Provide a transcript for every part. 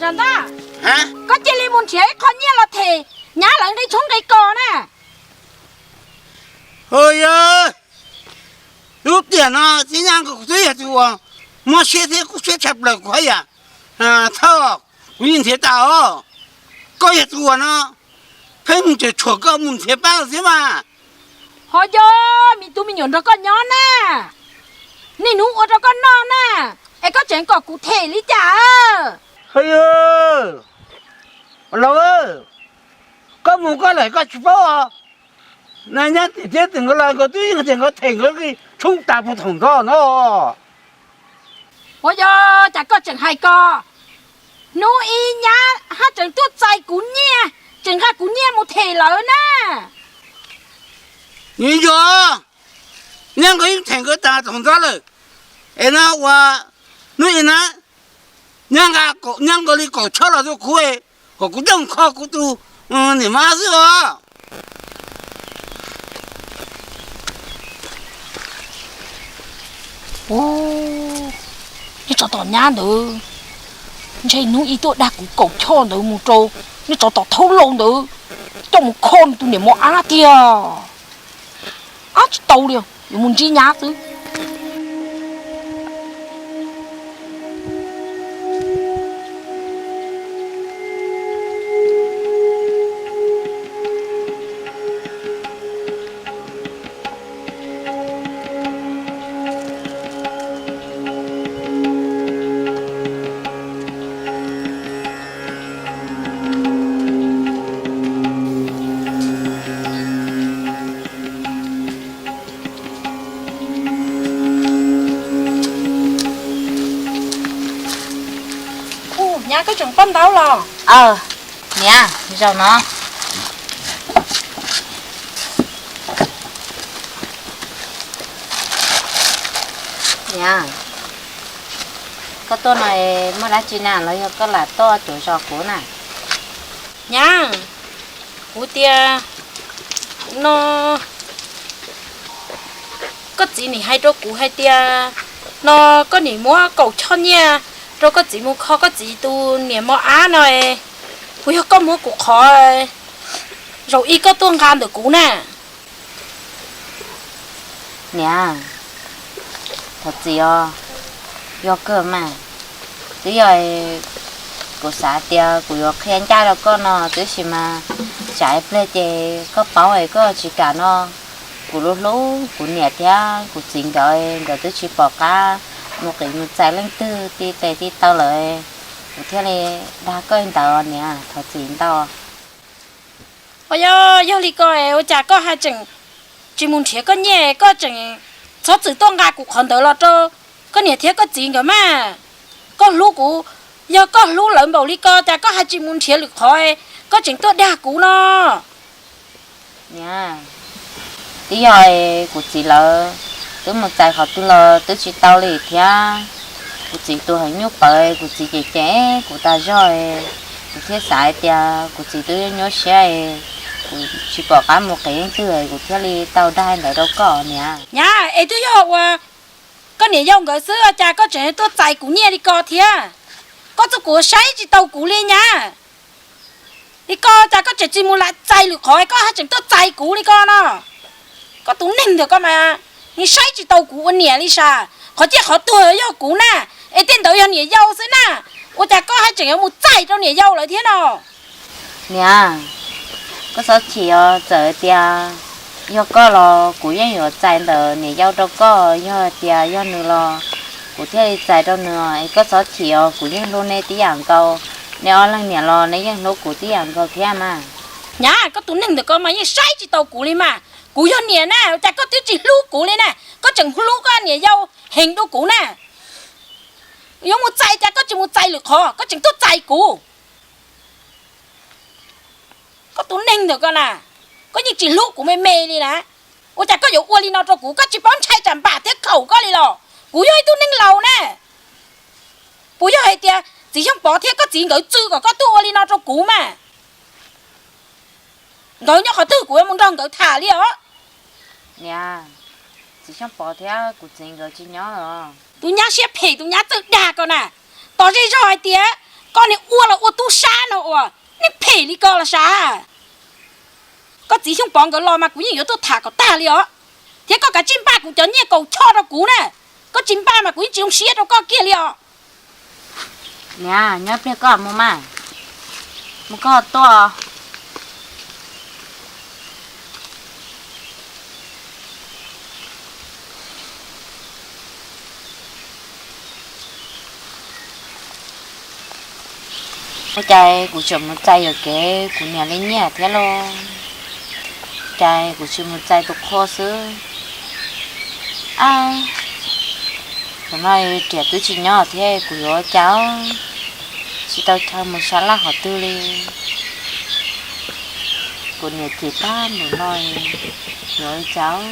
Ntag, koj cia li mus nrhiav ib qho nyiaj los them nyab lawv nqi tshoob nqi kos na. Hos yog lub tiam no txiv nyab nkaus kuv twb yog tus uas mob siab thiab kub siab tshaj plaws kuv haj yam thawj, kuv yeej nrhiav tas os. Koj yog tus uas no, pheej mus tseem tshuam koj mus nrhiav pab xwb mas. Ho yog me tub me nyuam nrog koj nyob na, niaj hnub ua rau koj noj na, es koj tseem kom kuv them li cas? Hos yog laus, koj mus koj lawm koj tsis paub os. Na nyab tim thiab tim nkawd los nkawd twb yeej tias nkawd them nkawd tshoob tas puag thaum ntxov no. Ua yog cas koj tseem hais ko, hnub ib nyab haj tseem tuaj txais kuv nyiaj, tseem nqa kuv nyiaj mus them lawv na. Nws yog nyab nkawd yeej them nkawd tas thaum ntxov lawm, es no ua hnub ib na, nyab nqa li kaum choj los rau kuv, kom kuv coj mus kho kuv tus niam mab xwb os. Neb tsov tom nyab ntawd, ntshe hnub ib tuaj dag kuv kaum choj ntawd mus rau neb tsov tom thaub laus ntawd, coj mus kho nws tus niam mos ab tiag. Ab, tsis tau li, yuav mus ntsib nyab xwb. Ub, nyab, koj tseem pab ntaub los? Niam, zaum no. Niam, koj tuaj no muaj dab tsi na los yog koj lam tuaj cuav zos kuv na? Nyab, kuv tias no, koj txiv nim hais rau kuv hais tias no koj nim muab kaum choj nyiaj rau koj txiv mus kho koj txiv tus niam mos ab no, puas yog koj muab kuv qhov zaum ib koj tuaj nqa ntawm kuv na? Niam, thov txim os, yog kawg mas, twb yog kuv xav tias kuv yuav qhia ncaj rau koj no, tab sis mas tsam ib pliag ces koj paub es koj tsis kam no. Kuv lub hlub kuv niam thiab kuv txiv nkawd, nkawd twb tsis pom qab mus qiv mus txais leej twg ti tes ti taw lawm, kuv thiaj li dag koj li ntawd niam, thov txim ntau. Ua yog, yog li ko ua cas koj haj tseem tsis mus nrhiav koj nyiaj, koj tseem txhob txwm tuaj nqa kuv qhov ntawd los rau koj niam thiab koj txiv nkawd mas? Koj hlub kuv, yog koj hlub lawv npaum li ko cas koj haj tsis mus nrhiav lwm qhov, koj tseem tuaj dag kuv no? Niam, twb yog kuv txiv lawv twb mus txais qhov twg los twb tsis tau li thiab. Kuv txiv tus heev nyuj pawv, kuv txiv cem cem kuv tas zog, kuv thiaj xav hais tias kuv txiv twb nyuaj siab, kuv tsis pom qab mus qiv leej twg, kuv thiaj li tau dag ntawd rau koj niam. Nyab, es twb yog ua koj niam yau nkawd xwb cas koj tseem tuaj txais kuv nyiaj li ko thiab? Koj txuj kuv saib tsis tau kuv li nyab. Li ko cas koj tseem tsis mus lam txais lwm qhov, koj haj tseem tuaj txais kuv li ko no? Koj tus neeg ntawm koj mas yeej saib tsis tau kuv ua niam li sas. Qhov ciaj qhov tuag yog kuv na, es tej ntawd yog niam yau xwb na, ua cas koj haj tseem yuav mus txais rau niam yau lawv thiab no? Niam, koj txhob chim os, txawm tias yog koj los kuv yeej yuav txais ntawm niam yau rau koj, yog tias yog nws los kuv thiaj li txais rau nws. Es koj txhob chim os, kuv yeej hlub neb tib yam nkaus, neb ob leeg niam los neb yeej hlub kuv tib yam nkaus thiab mas. Nyab, koj tus neeg ntawm koj mas yeej saib tsis tau kuv li mas. Kuv yog niam na, cas koj twb tsis hlub kuv li na, koj tseem hlub koj niam yau heev dua kuv na. Yuav mus txais cas koj tsis mus txais lwm qhov, koj tseem tuaj txais kuv. Koj tus neeg ntawm koj na, koj yeej tsis hlub kuv me me li na. Ua cas koj yuav ua li no rau kuv, koj tsis paub ntshai tsam npam thiab khaum koj li los? Kuv yog ib tug neeg laus na. Puas yog hais tias txiv Xyooj Pov thiab koj txiv nkawd txwv kom koj tuaj ua li no rau kuv mas? Nkawd nyob qhov twg kuv yuav mus nrog nkawd tham li os? Niam, txiv Xyooj Pov thiab kuv txiv nkawd tsis nyob os. Tus nyab siab phem, tus nyab txawj dag ko na. Tos zej zog hais tias Koj niag ua los ua tub sab no uas neeg phem li koj los sav. Koj txiv Xyooj Pov nkawd los mas kuv yeej yuav tuaj tham kom tag li os. Thiab koj kav tsij npaj kuv cov nyiaj kaum choj rau kuv na. Koj tsis npaj mas kuv yeej tsis zoo siab rau koj kiag li os. Niam, nyob pliag koj mus mas, mus koj tuaj. Ua cas kuv tseem mus txais yuam kev kuv niam li nyiaj thiab lauj? Cas kuv tsis mus txais tus qhua xwb? A, thaum no riam twb tsis nyob thiab kuv yuav ua cas? Tsis tau chaw mus sab laj qhov twg li. Kuv niam cem tag npaum no, yuav ua cas?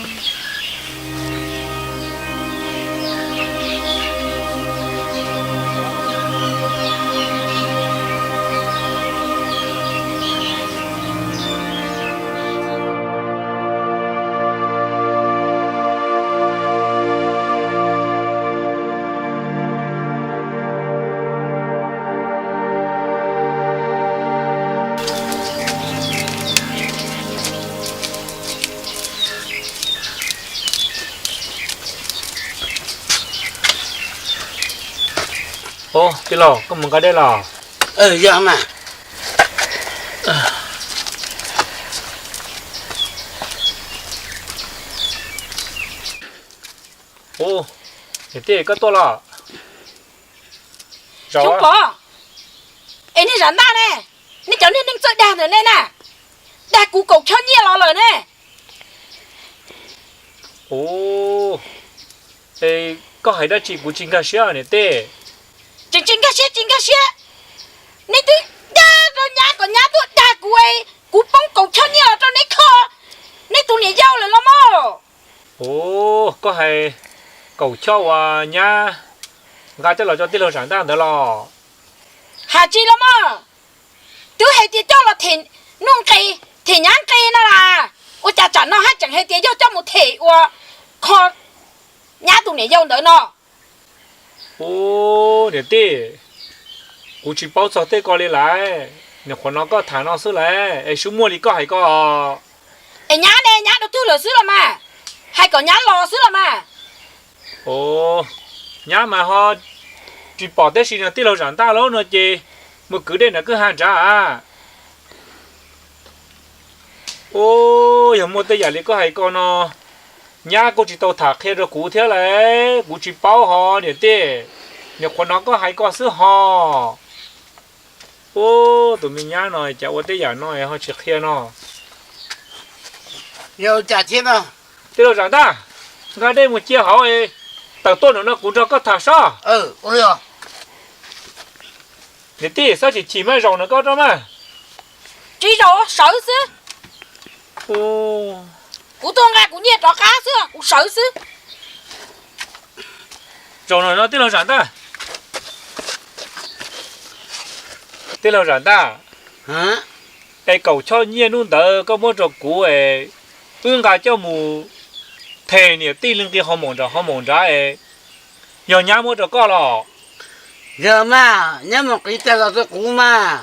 Ub, tij laug, koj mus nqa dej los? Yog mas. Ub, niam tij, koj tuaj los? Xyooj Pov, es nej zam ntaj ne, nej cov niag neeg txawj dag ntawm nej na, dag kuv kaum choj nyiaj los lawm ne. Ub, es koj hais dab tsi kuv tsis nkag siab niam tij. Tseem tsis nkag siab tsis nkag siab, nej twb dag rau nyab kom nyab tuaj dag kuv, kuv poob kaum choj nyiaj los rau neb kho, neb tus niam yau lawm los mog. Ub, koj hais kaum choj uas nyab nqa coj los rau tij laug zam ntaj ntawd los? Hais tsis los mog, twb hais tias coj los them nuj nqis, them nyab nqis no las, ua cas tsam no haj tseem hais tias yog coj mus them ua kho nyab tus niam yau ntawd no? Ub, niam tij, kuv tsis paub txog tej ko li lawm, nyuam qhuav hnov koj tham no xwb lawm es sub muag li koj hais ko. Es nyab ne, nyab dua twg lawm xwb los mas, hais kom nyab los xwb los mas. Ub, nyab mas ho tsis pom tib si no, tij laug zam ntaj los no ces mus kwv dej nram kwj ha nrad a. Ub, yog muaj tej yam li koj hais ko no, nyab kuj tsis tau tham qhia rau kuv thiab lawm, kuv tsis paub ho niam tij, nyuam qhuav hnov koj hais ko xwb ho. Ub, tus me nyab no cas ua tej yam no ho tsis qhia no. Yog cas thiab no? Tij laug zam ntaj, nqa dej mus cia hauv, tawm tuaj nram no kuv nrog koj tham sob. Niam tij, xob chim chim mas zaum nram koj rau mas. Tsis zaum, sawv xwb. Kuv tuaj nqa kuv nyiaj rov qab xwb, kuv sawv xwb. Zaum no tij laug zam ntaj. Tij laug zam ntaj, es kaum choj nyiaj hnub ntawd koj muab rau kuv es wb nqa coj mus them niam tij li nqi ho maum nrad ho maum nrad es, yog nyab muab rau koj los? Yog mas, nyab mus qiv tag los rau kuv mas.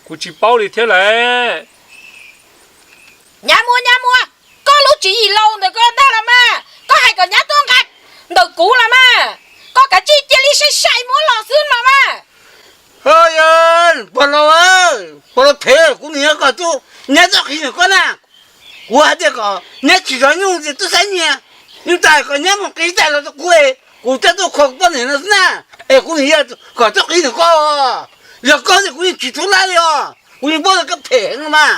Kuv tsis paub li thiab lawm. Nyab muab, nyab muab, koj lub tswv yim laus ntawm koj ntag los mas, koj hais kom nyab tuaj nqa ntawm kuv los mas, koj kav tsij cia li sai sai muab los xwb los mas. Puag laus, puag laus phem, kuv nim yog kom nyab tuaj qiv ntawm koj na. Kuv hais tias kom nyab tsis zov nyuj ces tuaj saib nyias, nyuj tas kom nyab mus qiv tas los rau kuv, kuv thiaj tuaj kho kuv poj niam no xwb na. Es kuv nim yog kom tuaj qiv ntawm koj, yog koj ces kuv yeej tsis thub lab li os, kuv yeej paub tias koj phem heev no mas.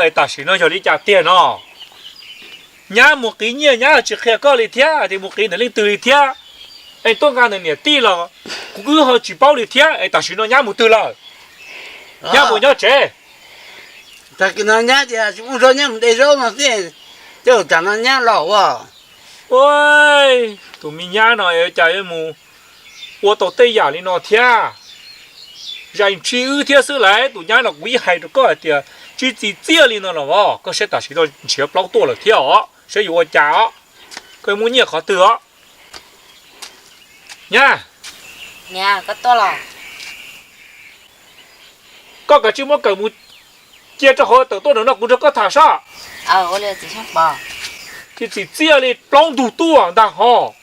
Es tam sim no yog li cas tiag no? Nyab mus qiv nyiaj nyab tsis qhia koj li thiab tias mus qiv ntawm leej twg li thiab. Es tuaj nqa ntawm niam tij los kuv wb ho tsis paub li thiab. Es tam sim no nyab mus twg lawm? Nyab puas nyob tsev? Tag kis no nyab tias tsis muaj zaub nyab mus de zaub no xwb, tej zaum tsam no nyab los ua. Ua, tus me nyab no cas yuav mus ua tau tej yam li no thiab. Zais ntshis wb thiab xwb lauj. Tus nyab no kuv ib hais rau koj hais tias tsis txi txiaj li no los os, koj saib tam sim no nrhiav plaub tuaj lawm thiab os, saib yuav ua cas os. Koj muaj nyiaj qhov twg os? Nyab, koj kav tsij muab kawm mus cia rau hauv tawm tuaj ntawm no kuv nrog koj tham saib. Tsis txim txiaj li plaub ntug tuaj ntag hos.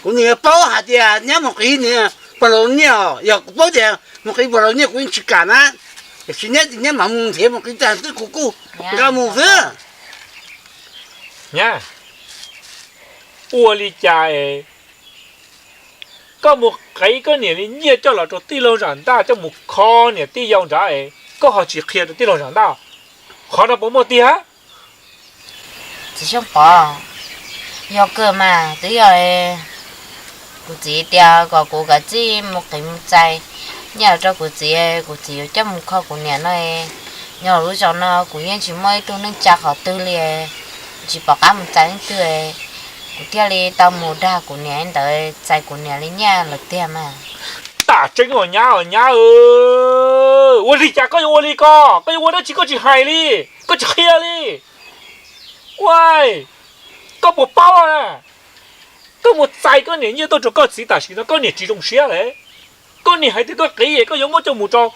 Kuv nim paub hais tias nyab mus qiv niag pog laus nyiaj os, yog kuv paub tias mus qiv pog laus nyiaj kuv yeej tsis kam na. Tiam sis nyab tias nyab mam mus nrhiav mus qiv tag xwb kuv kuj nqa mus xwb. Nyab, ua li cas es koj mus qiv koj niam li nyiaj coj los rau tij laug Zam Ntaj coj mus kho niam tij yau nrad es koj ho tsis qhia rau tij laug Zam Ntaj? Qhov no puas muaj tiag? Txiv Xyooj Pov, yog kawg mas twb yog kuv txiv tias kom kuv kav tsij mus qiv mus txais nyiaj rau kuv txiv, kuv txiv yuav coj mus kho kuv niam no. Nyob lub zos no kuv yeej tsis muaj ib tug neej tsa qhov twg li, tsis pom qab mus txais leej twg, kuv thiaj li tau mus dag kuv niam ntawd txais kuv niam li nyiaj lawm tiag mas. Tam tseeb os nyab os nyab, ua li cas koj yuav ua li ko? Koj yuav ua dab tsi koj tsis hais li, koj tsis qhia li? Ua, koj puas paub na, koj mus txais koj niam nyiaj tuaj rau koj txiv tam sim no koj niam tsis zoo siab lawm. Koj niam hais tias koj qiv es koj yuav muab coj mus rau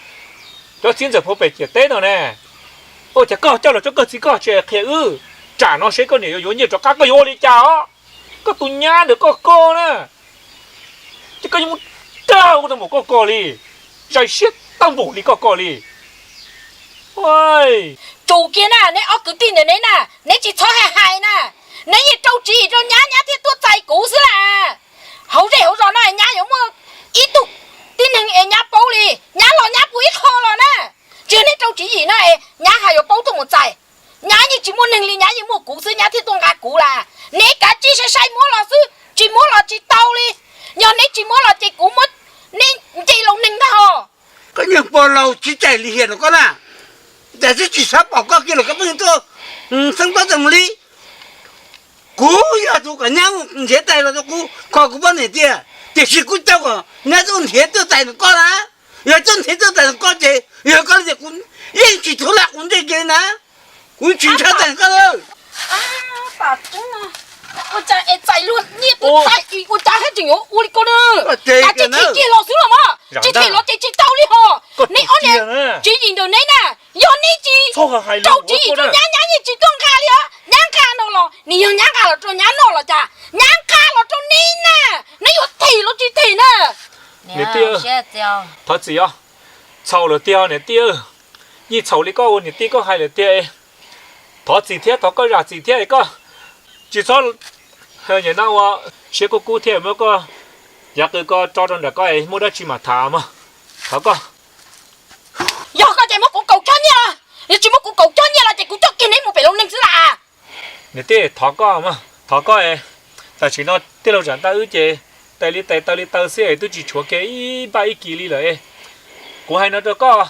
cov txiv ntxawm pem ciam teb no ne. Ua cas koj coj los rau koj txiv koj tsis qhia wb, tsam no seb koj niam yuav yuav nyiaj rov qab koj yuav ua li cas os? Koj tus nyab ntawm koj ko na, ces koj yuav muab dag ua tau npaum koj ko li, zais siab tau npaum li koj ko li. Tsum kiag na neb ob kwv tij ntawm neb na, neb tsis txhob hais hais na, neb yeej rau tswv yim rau nyab nyab thiaj tuaj txais kuv xwb las. Hauv zej hauv zos no nyab yuav muaj ib tug tib neeg es nyab paub li, nyab los nyab puag ib qho los na. Tsis yog neb rau tswv yim no es nyab hais yuav paub tuaj mus txais. Nyab yeej tsis muaj neeg li nyab yeej muaj kuv xwb nyab thiaj tuaj nqa kuv las. Neb kav tsij sai sai muab los xwb, tsis muab los tsis tau li. Yog neb tsis muab los ces kuv muab neb nce laus neeg ntag hos. Koj niag pog laus tsis txais li hiam no koj na, cas twb tsis xav pom koj kiag los koj pheej tuaj xeeb tob tes mus li. Kuv yog tus kom nyab mus nrhiav tais los rau kuv kho kuv poj niam tiag, tiam sis kuv tau kom nyab tuaj nrhiav tuaj tais ntawm koj na. Yog tuaj nrhiav tuaj tais ntawm koj ces yog koj li tias kuv yeej tsis thuv lam kuv ntej kiag li na. Kuv tsis ntshaw tais koj lawm. Ua cas es txais luag nyiaj tuaj txais ua cas thiaj tseem yuav ua li ko na? Ces kiag los xwb los mas, tsis them los ces tsis tau li hos. Neb ob niag tswv yim ntawm neb na, yog neb tsis rau tswv yim rau nyab nyab yeej tsis tuaj nqa li os. Nyab nqa no los nws yog nyab nqa los rau nyab noj los cas, nyab nqa los rau neb na, neb yuav them los tsis them na. Niam tij, thov txim os, txhaum lawm tiag niam tij. Yeej txhaum li koj ua niam tij koj hais lawm tiag. Thov txim thiab thov koj zam txim thiab koj tsis txhob nim no ua siab kub kub thiab muab koj yav qw ko tso rau nram ko es muaj dab tsi mam tham mog. Thov koj. Yog koj ces muab kuv kaum coj nyiaj los, yog tsis muab kuv kaum coj nyiaj los ces kuv coj kiag neb mus pem laus neeg xwb las. Niam tij, thov koj, thov koj, tam sim no tij laug Zam Ntaj wb ces tais li tais taw li taw xwb es twb tsis tshuav kiag ib npaj ib kis li lawm. Kuv hais no rau koj,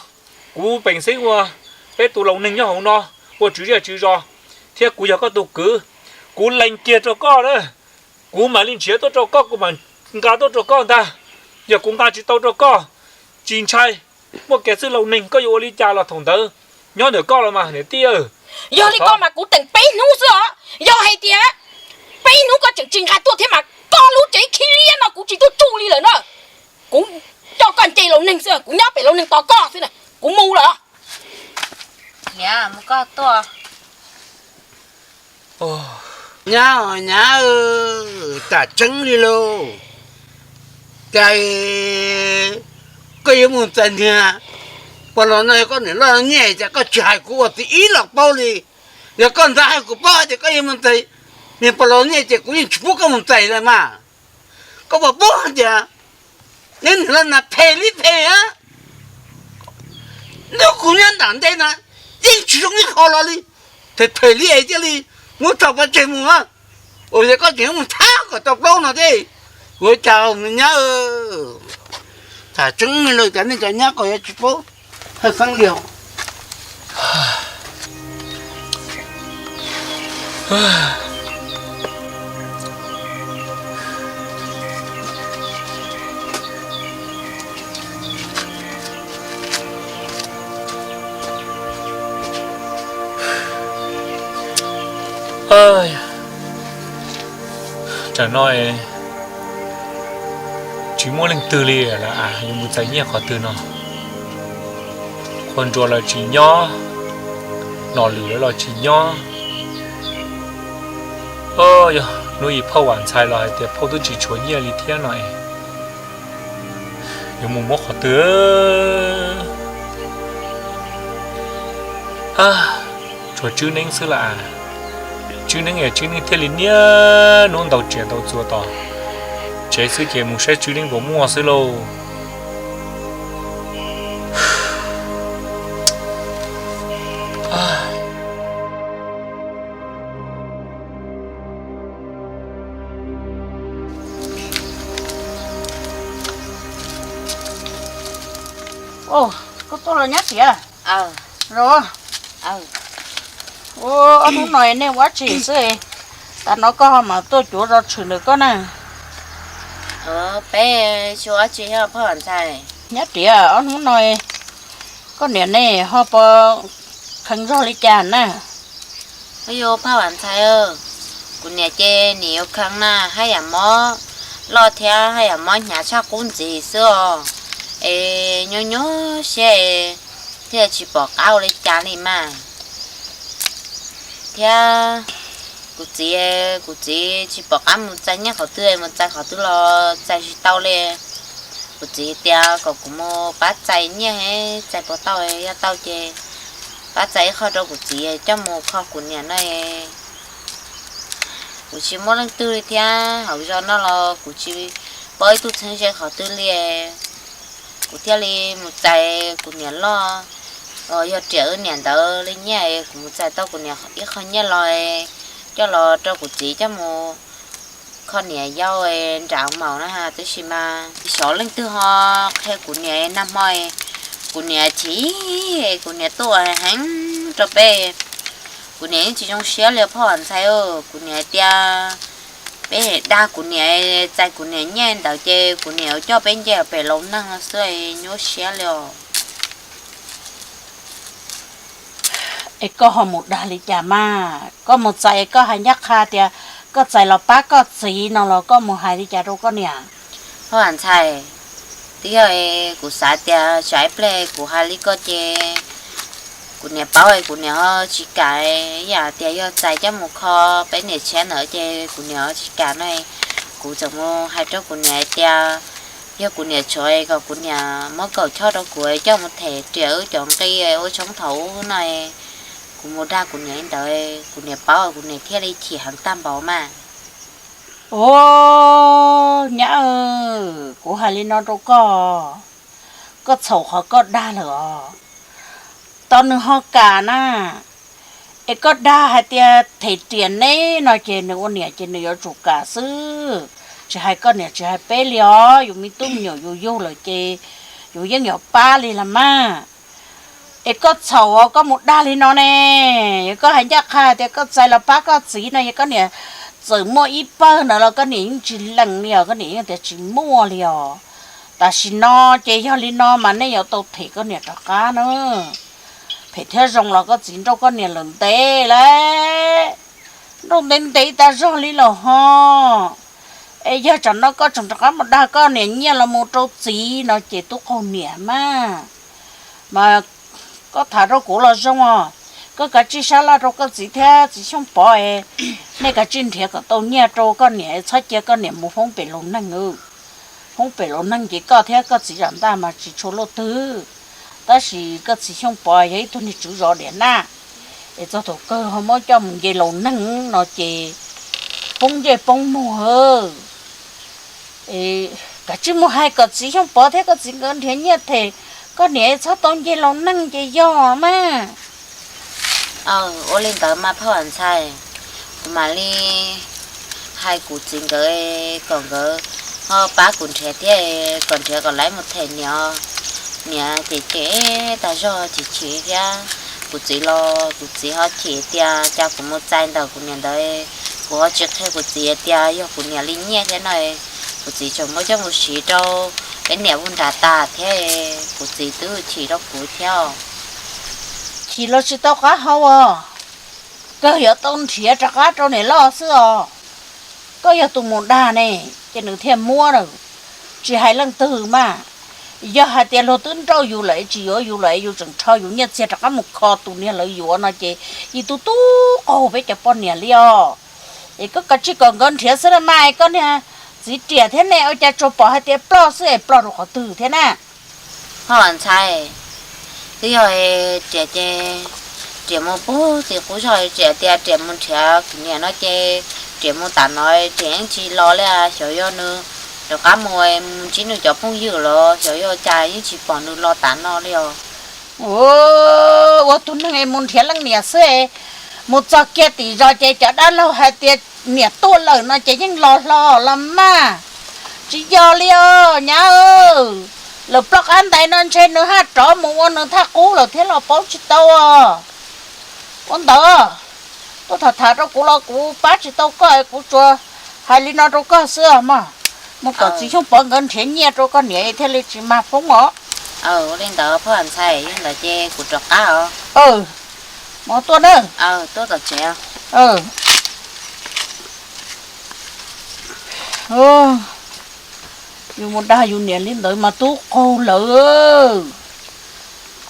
kuv peem xeeb ua peb tus laus neeg nyob hauv no, ua tswv zej tswv zos, thiab kuv yog koj tus kwv, kuv lees kiag rau koj na, kuv mam li nrhiav tuaj rau koj, kuv mam nqa tuaj rau koj ntag. Yog kuv nqa tsis tau rau koj, tsis ntshai, muaj kev xwb laus neeg koj yuav ua li cas los thaum ntawd nyob ntawm koj los mas niam tij. Yog li koj mas kuv teem peb hnub xwb os. Yog hais tias peb hnub koj tseem tsis nqa tuaj thiab mas koj lub tsev khib liab no kuv tsis tuaj tsuj li lawm na. Kuv coj koj nce laus neeg xwb, kuv nyob pem laus neeg tos koj xwb na, kuv mus lawm. Niam, mus koj tuaj. Nyab, nyab, tam tseeb li lauj. Cas koj yuav mus txais niag pog laus no, yog koj niam loj nyiaj ces koj tsis hais kuv ua txiv ib los paub li. Yog koj ntxhais hais kuv paub hais tias koj yuav mus txais niag pog laus nyiaj ces kuv yeej tsis pub koj mus txais lawm mas. Koj puas paub hais tias neb niag loj na phem li phem a, nrog kuv nyob nram ntej na yeej tsis zoo ib qho los li. Phem phem li es thiaj li muab tso pov tseg mus a. Ua li koj tseem mus thab kom tau plaub no thiab. Ua cas me nyab, tham tseeb li lawm cas nej cov nyab ko yuav tsis paub hawj xeeb li os. Tam no tsis muaj leej twg li lawm, yuav mus txais nyiaj qhov twg no? Qhov ntsuas los tsis nyob, nom lwm los tsis nyob. Yog hnub ib phauj Vam Ntxhais los hais tias phauj twb tsis tshuav nyiaj li thiab no, yuav mus muab qhov twg? Tshuav Tswb Neeb xwb las. Tswb Neeb es Tswb Neeb thiaj li niaj hnub ntaus riam ntaus txuas tom tsev xwb ces mus saib Tswb Neeb puas muaj xwb lauj. Koj tuaj los nyab tiav? Los, ob hnub no nej ua tsi xwb? Tam no koj ho mam tuaj cuav zov tshwm ntawm koj na. Peb tsis ua tsi os phauj Vam Ntxhais. Nyab tiav, ob hnub no koj niam nej ho puas kheev zog li cas na? Ua yuav phauj Vam Ntxhais, kuv niam ces nim yuav kheev na, haj yam mob loj thiab haj yam mob hnyav tshaj qub ntxiv xwb os. Es nyuaj nyuaj siab es thiaj tsis pom qab ua li cas li mas. Thiab kuv txiv, kuv txiv tsis pom qab mus txais nyiaj qhov twg, mus txais qhov twg los txais tsis tau li. Kuv txiv tias kom kuv mus pab txais nyiaj, txais puas tau, yog tau ces pab txais ib qho rau kuv txiv coj mus kho kuv niam no. Kuv tsis muaj leej twg li thiab, hauv zos no los kuv tsis paub ib tug txheeb ze qhov twg li. Kuv thiaj li mus txais kuv niam loj, yog riam wb niam ntawd li nyiaj, kuv mus txais tau kuv niam ib qho nyiaj los coj los rau kuv txiv coj mus kho niam yau nram maum na. Tab sis mas xyov leej twg ho qhia kuv niam nag hmo, kuv niam chim, kuv niam tuaj heev rau peb. Kuv niam yeej tsis zoo siab li phauj Vam Ntxhais, kuv niam tias peb dag kuv niam, txais kuv niam nyiaj ntawd ces kuv niam yuav coj peb nce pem laus neeg no xwb, nyuaj siab li os. Es koj ho mus dag li cas mas? Koj mus txais koj hais ncaj qha tias koj txais los pab koj txiv no los koj mus hais li cas rau koj niam? Phauj Vam Ntxhais, twb yog kuv xav tias tsam ib pliag kuv hais li koj ces kuv niam paub es kuv niam ho tsis kam, yam tias yog txais coj mus kho peb niam tshiab ntawd ces kuv niam ho tsis kam no. Kuv txawm mus hais rau kuv niam hais tias yog kuv niam tshuav kom kuv niam muab kaum choj rau kuv coj mus them riam wb cov nqi ua tshoob thaum ub no. Kuv mus dag kuv niam li ntawd, kuv niam paub kuv niam thiaj li chim heev tag npaum mas. Os, nyab, kuv hais li no rau koj, koj txhaum qhov koj dag lawm os. Tos nws ho kam na, es koj dag hais tias them riam neb no ces nws ua niam ces nws yuav tsum kam xwb. Tsis hais koj niam tsis hais peb li os, yus me tub me nyuam yus yug lawm ces yus yeej yuav pab li los mas. Es koj txhaum os, koj mus dag li no ne. Yog koj hais ncaj qha tias koj txais los pab koj txiv no, yog koj niam txawm muaj ib pawg ntawd los koj niam yeej tsis lees li os, koj niam yeej tias tsis muaj li os. Tam sim no ces yog li no mas nej yuav tau them koj niam rov qab na. Phem thiab zoo los koj txiv nrauj koj niam lawm ntev lawm, nrauj ntev ntev tas zog li lawm ho. Es yog tsam no koj tseem rov qab mus dag koj niam nyiaj los mus rau txiv no ces tub qaug niam mas. Mas koj tham rau kuv los zoo os, koj kav tsij sab laj rau koj txiv thiab txiv Xyooj Pov, nej kav tsij nrhiav kom tau nyiaj rau koj niam, txhob cia koj niam mus foob pem laus neeg. Foob pem laus neeg ces koj thiab koj txiv zam ntaj mas tsis tshua luaj twg, tab sis koj txiv Xyooj Pov yog ib tug niag tswv zov diam naj, es txog thaum kawg ho muab coj mus nce laus neeg no ces poob ntsej poob muag. Kav tsij mus hais kom txiv Xyooj Pov thiab koj txiv nkawd nrhiav nyiaj them koj niam, txhob tau nce laus neeg ces yog mas. Ua li ntawd mas phauj Vam Ntxhais, kuv mam li hais kuv txiv nkawd kom nkawd ho pab kuv nrhiav thiab, kom nrhiav kom lawv mus them niam. Niam ces cem tas zog chim chim thiab. Kuv txiv los kuv txiv ho chim tias cas kuv mus txais ntawm kuv niam ntawd, kuv ho tsis qhia kuv txiv tias yog kuv niam li nyiaj thiab no. Kuv txiv tseem muab coj mus siv rau peb niam ua nram tas thiab, kuv txiv twb chim rau kuv thiab. Chim los tsis tau qab hau os, kawg yuav tau nrhiav rov qab rau niam loj xwb os. Koj yog tus mus dag ne, ces nws thiaj muab na. Tsis hais leej twg mas, yog hais tias luag twb nrauj yus lawm, tsis yuav yus lawm, yus tseem rho yus nyiaj txiag rov qab mus kho tus niag lawv yuav no ces yeej tu tu qaug peb cov poj niam li os. Es koj kav tsij kom nkawd nrhiav xwb na mas, koj niag txiv riam thiab ne, ua cas tsuas pom hais tias ploj xwb es ploj rau qhov twg thiab na? Ho ntxhais, twb yog riam ces riam mus pub tim qub zog, riam tias riam mus nrhiav khwv niam no ces riam mus tam no, riam yeej tsis los li. Xyov yog nws rov qab mus, mus ntsib nws cov phooj ywg los xyov yog cas yeej tsis pom nws los tam no li os. Ua tus neeg mus nrhiav leej niam xwb, mus txog kiag tim zos ces cov dab laug hais tias niam tuaj lawm no ces yeej los hlo los mas. Tsis yog li os nyab. Lawv ploj qab ntais no ntshe nws haj rov mus ua nws thaj qub lawm thiab los paub tsis tau os. Ua ntawd, tuaj tham tham rau kuv los kuv pab tsis tau koj, kuv tsuas hais li no rau koj xwb os mog. Mus kom txiv Xyooj Pov nkawd nrhiav nyiaj rau koj niam thiaj li tsis mag foob os. Ua li ntawd phauj ntxhais, yog ntawd ces kuv rov qab os. Mus tuaj na. Tuaj tom tsev. Yus mus dag yus niam li ntawd mas tub qaug lawm.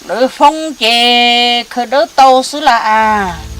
Lawv foob ces khaws dawb tau xwb las as.